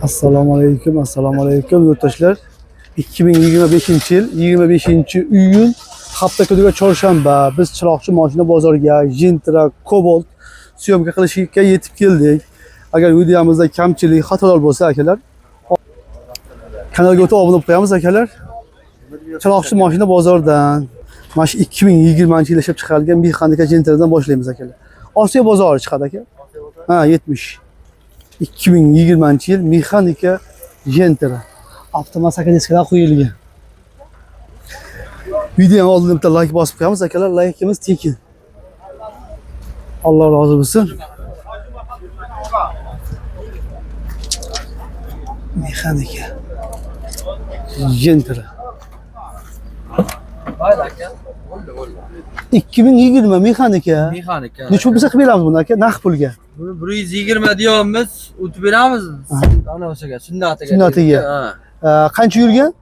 Assalomu alaykum, assalomu alaykum yurtdoshlar. 2025-yil 25-iyun hafta kuniga chorshanba biz Chiroqchi mashina bozoriga Gentra Cobalt syomka qilishga yetib keldik. Agar videomizda kamchilik, xatolar bo'lsa akalar, kanalga o'tib obuna bo'lib qo'yamiz akalar. Chiroqchi mashina bozoridan mana shu 2020-yilda ishlab chiqarilgan mexanika Gentra'dan boshlaymiz akalar. Osiyo bozori chiqadi aka. Ha, 70. 2020-yil mexanika Gentra. Avtomat sakadiskalar qo'yilgan. Videoni oldin bitta like bosib qo'yamiz akalar, likeimiz tekin. Alloh rozi bo'lsin. Mexanika Gentra. Mayli aka. Bo'ldi, bo'ldi. 2020 mexanika. Mexanika. Necha pul qilib beramiz buni aka naqd pulga? Buni 120 deyapmiz, o'tib beramiz. Ana o'shaga, sunnatiga. Sunnatiga. Ha. Qancha yurgan?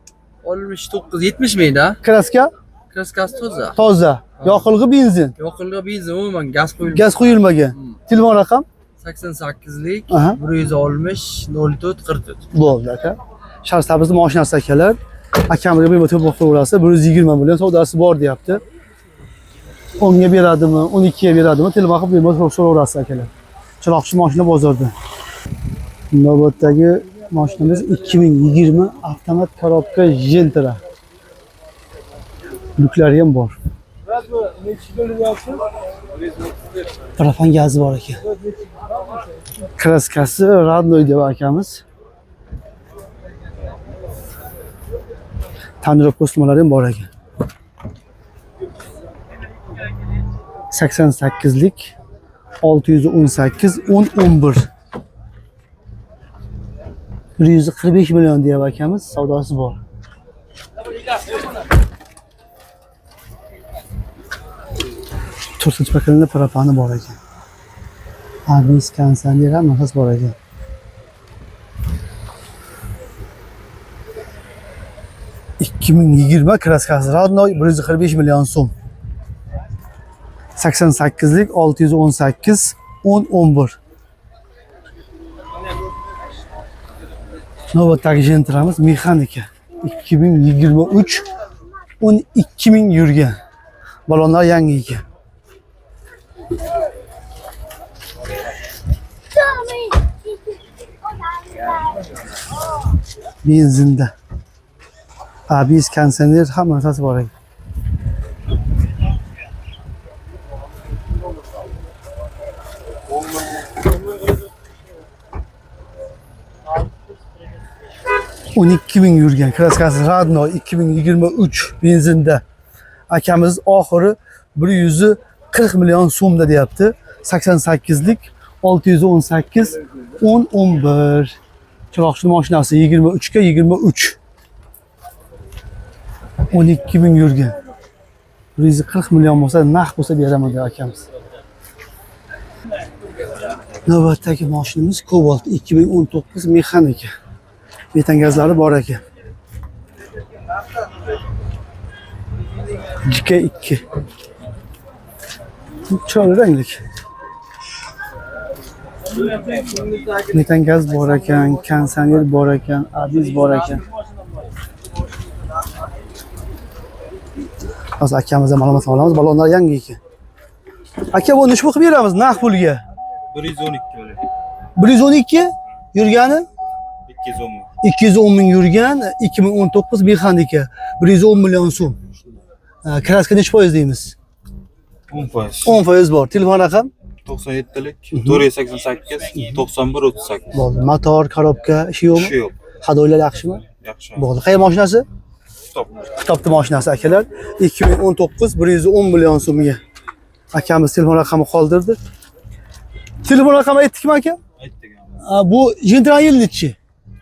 69 70 mingda. Kraska Kraskasi toza. toza. Yoqilg'i benzin. Yoqilg'i benzin umuman gaz qo'yilgan. Gaz qo'yilmagan. Telefon raqam? 88lik Aha. 160 04 44. Bo'ldi aka. Sharsabzni mashinasi akalar. Akamga bir to'p qo'yaverasiz. 120 million savdosi bor deyapti. 10 ga beradimi, 12 ga beradimi? Telefon qilib bemalol so'raverasiz akalar. Chiroqchi mashina bozorda. Navbatdagi mashinamiz 2020 avtomat korobka Gentra. Lyuklari ham bor. Propan gazi bor ekan. Kraskasi родной deb akamiz. Tonirovka uskunalari ham bor ekan. 88lik 618 10 11 145 million deyapti akamiz, savdosi bor. To'rtinchi pokoleniyada propani bor ekan. ABS konditsioner ham narsasi bor ekan. 2020 kraskasi родной 145 million so'm. 88lik 618 10 11. Navbatdagi Gentramiz mexanika 2023 12 ming yurgan. Balonlar yangi ekan. Benzinda. ABS konditsioner hamma narsasi bor ekan. 12 ming yurgan kraskasi родной 2023 benzinda. Akamiz oxiri 140 million so'mda deyapti. 88lik 618 10 11. Chiroqchi mashinasi 23 ga 23. 12 ming yurgan. 140 million bo'lsa naqd bo'lsa beraman dedi akamiz. Navbatdagi mashinamiz Cobalt 2019 mexanika. Metan gazlari bor ekan. GK2. Chiroyli ranglik. Metan gaz bor ekan, konditsioner bor ekan, ABS bor ekan. Hozir akamizdan ma'lumot olamiz. Balonlar yangi ekan. Aka, bu necha pul qilib beramiz naqd pulga? 112 million. 112 yurgani? 210 ming. 210 ming yurgan 2019 mexanika 110 million so'm. Kraska nechi foiz deymiz? 10 foiz. 10 foiz bor. Telefon raqam? 97lik 488 91 38. Bo'ldi. Motor, korobka ishi yo'qmi? Ishi yo'q. Hadoylar yaxshimi? Yaxshi. Bo'ldi. Qayerga mashinasi? Stop. Kitobni mashinasi akalar. 2019 110 million so'mga. Akamiz telefon raqami qoldirdi. Telefon raqami aytdikmi aka? Aytdik. Bu Gentra yil nechi?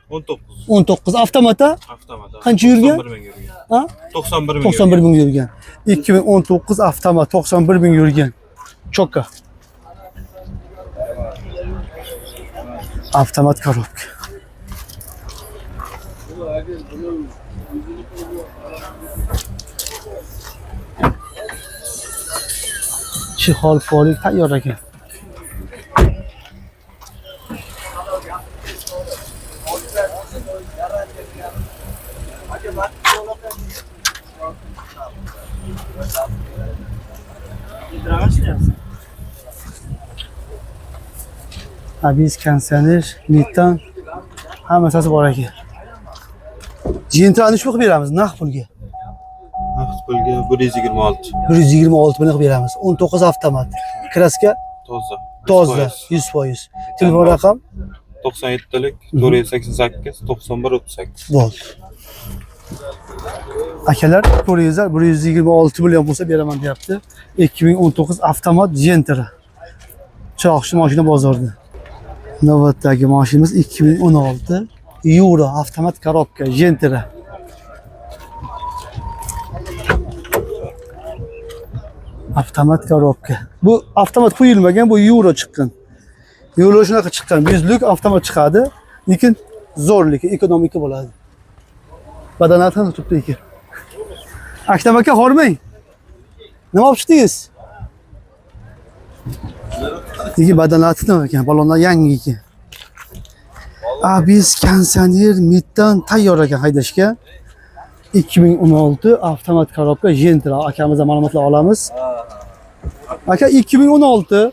19 19 avtomata avtomat. Qancha yurgan? 91 ming yurgan. Ha? 91 ming. 91 ming yurgan. 2019 avtomat 91 ming yurgan. Cho'kka. Avtomat korobka. Chihol polik tayyor ekan. ABS konditsioner, metan hammasi bor ekan. Gentrani shu qilib beramiz naqd pulga. Naqd pulga 126. 126 ming qilib beramiz. 19 avtomat. Kraska Toza. toza 100%. Telefon raqam 97lik 488 91 38. bo'ldi. Akalar ko'ringizlar 126 million bo'lsa beraman deyapti. 2019 avtomat Gentra. Chiroqchi mashina bozorida. Navbatdagi mashinamiz 2016 Euro avtomat korobka Gentra. Avtomat korobka. Bu avtomat qo'yilmagan, bu Euro chiqqan. Euro shunaqa chiqqan, 100lik avtomat chiqadi, lekin zo'r lekin ekonomika bo'ladi. Badanat ham turibdi ekan. Aktam aka hormang. Nima olib chiqdingiz? Lekin badanati nima ekan? Balonlar yangi ekan. ABS konditsioner metan tayyor ekan haydashga. 2016 avtomat korobka Gentra akamizdan ma'lumotlar olamiz. Aka 2016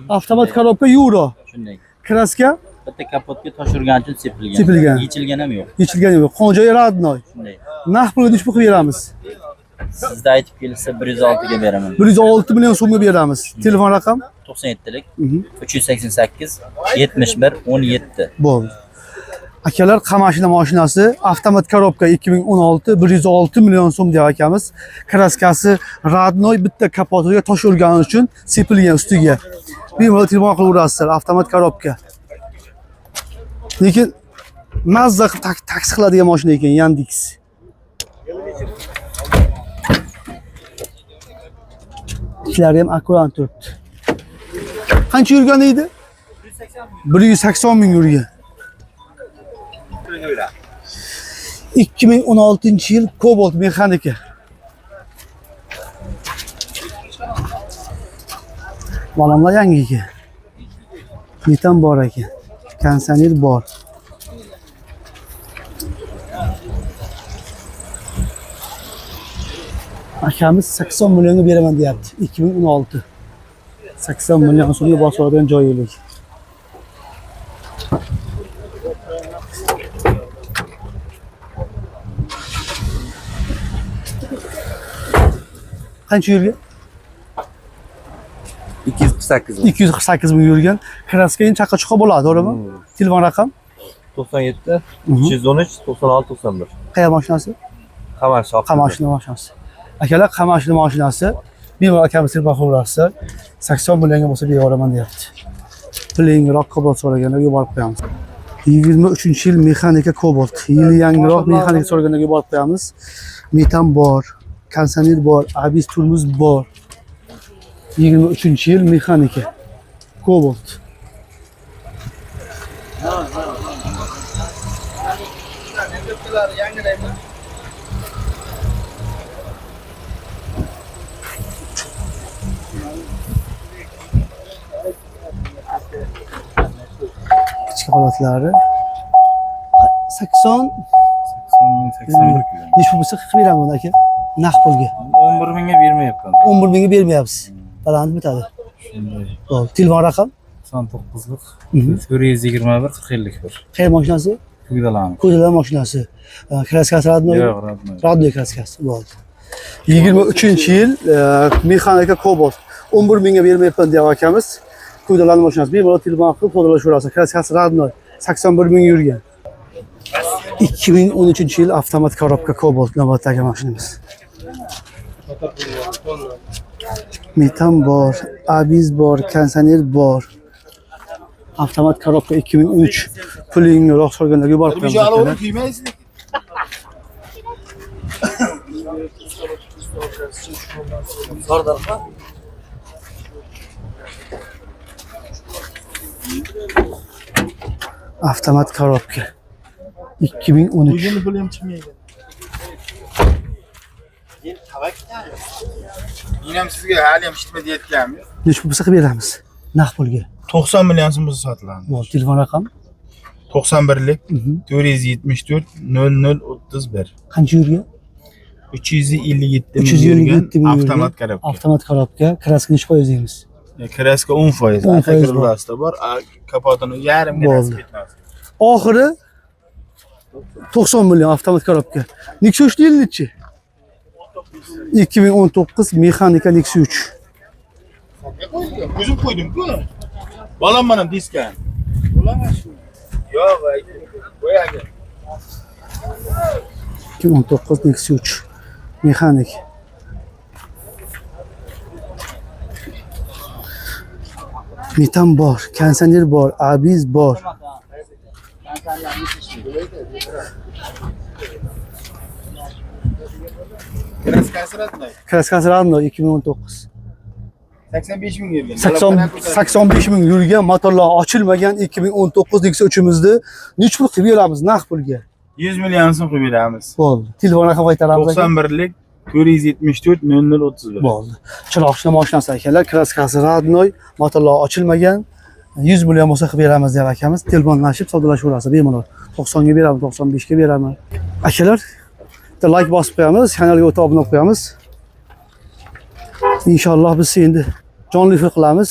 avtomat korobka Euro. Shunday. Kraska Bitta kapotga tosh urgan uchun sepilgan. Sepilgan. Yechilgan ham yo'q. yechilgan yo'q. Qonjoyi родной. Shunday. Naqd pulga necha pul qilib beramiz? Sizda aytib kelsa 106 ga beraman. 106 million so'mga beramiz. Telefon raqam 97lik Mhm. 388 71 17. bo'ldi. Akalar Qamashina mashinasi avtomat korobka 2016 106 million so'm deyapti akamiz. Kraskasi родной bitta kapotiga tosh urgani uchun sepilgan ustiga. Bemalol telefon qilib urasizlar avtomat korobka. Lekin mazza qilib taksi qiladigan mashina ekan Yandex. Ichlari ham akkurat turibdi. Qancha yurgan deydi? 180 ming yurgan. 2016 yil Cobalt mexanika. Balonlar yangi ekan. Metan bor ekan. Konditsioner bor. Akamiz 80 millionga beraman deyapti. 2016. 80 million so'mga bosib joyi yo'q. Qancha yurgan? 248 ming. 248 ming yurgan. Kraska endi chaqa chuqa bo'ladi, to'g'rimi? Telefon raqam 97 313 96 91. Qayer mashinasi? Qamash. Qamashli mashinasi. Akalar Qamashli mashinasi. Bemalol akamiz telefon qilaverasizlar. 80 millionga bo'lsa beraman deyapti. Puli yangiroq Cobalt so'raganlarga yuborib qo'yamiz. 23-yil mexanika Cobalt. Yili yangiroq mexanika so'raganlarga yuborib qo'yamiz. Metan bor, konditsioner bor, ABS turmiz bor. 23-yil mexanika Cobalt. Ichki holatlari 80 80 ming, 81 kilo. nechi pul bo'lsa qilib beraman aka naqd pulga. 11 mingga bermayapman. 11 mingga bermayapsiz. Baland bitadi. Shunday. Bo'ldi. Telefon raqam 99lik Mhm. 421 4051. Qayer mashinasi? Ko'kdalani. Ko'zalar mashinasi. Kraskasi родной. Yo'q, родной. Родной kraskasi bo'ldi. 23-yil mexanika Cobalt 11 mingga bermayapman deyapti akamiz. Ko'dalar mashinasi. Bemalol telefon qilib foydalashaverasiz. Kraskasi родной. 81 ming yurgan. 2013 yil avtomat korobka Cobalt navbatdagi mashinamiz. Metan bor, ABS bor, konditsioner bor. Avtomat korobka 2013 puli yengilroq so'raganlarga yuborib qo'yamiz akalar. Avtomat korobka 2013. Men ham sizga hali ham eshitma deyotganim yo'q. Necha pul bo'lsa qilib beramiz naqd pulga. 90 million so'm bo'lsa sotiladi. Bo'ldi, telefon raqam 91lik Mhm. 474 00 31. Qancha yurgan? 357 ming 357 yurgan ming yurgan. Avtomat korobka. Avtomat korobka. Kraska nechi foiz deymiz? Kraska 10%. 10% Arka bor. krillosida bor, kapotini yarimga Bo'ldi. ketmas. Oxiri 90 million avtomat korobka. Nexia 3 yil nechi? 2019 mexanika Nexia 3. O'zim qo'ydim-ku. Bolam mana diska. Yo'q, boyagi. 2019 Nexia 3 mexanik. Metan bor, konditsioner bor, abiz bor. Kraskasi radnoy. Kraskasi Rando 2019. 85 ming yurgan. 80 85 ming yurgan, motorlar ochilmagan 2019 Nexia 3imizni necha pul qilib beramiz naqd pulga? 100 million so'm qilib beramiz. Bo'ldi. Telefon raqam qaytaramiz aka. 91lik 474 00 31. Bo'ldi. Chiroqchini mashinasi akalar, kraskasi родной, motorlar ochilmagan. 100 million bo'lsa qilib beramiz deyapti akamiz. Telefonlashib savdolashaverasiz bemalol. 90 ga beraman, 95 ga beraman. Akalar, bitta like bosib qo'yamiz, kanalga o'tib obuna qo'yamiz. Inshaalloh biz endi jonli efir qilamiz.